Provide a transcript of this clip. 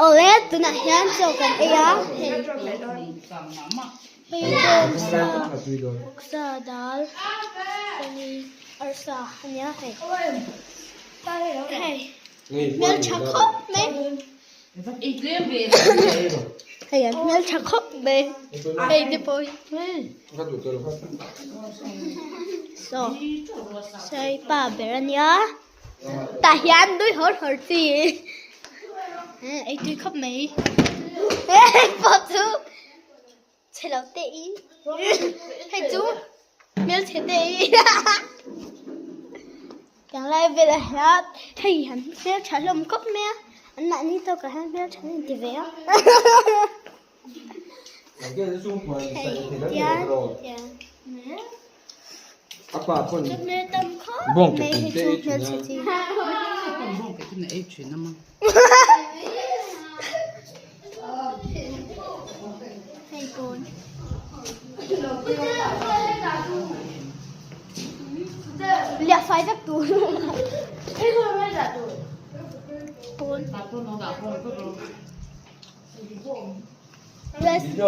Awle tunah hian chaw kan ei a hei hei bawngsa vawksa dal chuanin arsa a nia hei hei hmeltha khawp mai hei an hmeltha khawp mai hei te pawh hi saw sawi pa ber a nia. Tah hian nui hawr hawr chi ei tui khawp mai hei pawh chu chhe lo te i hei chu hmelchhe te i tiang lai velah hian hei han hmeltha hlawm khawp mai a an mahni tawkah hian hmeltha an inti ve a hei tian tian. Let's go.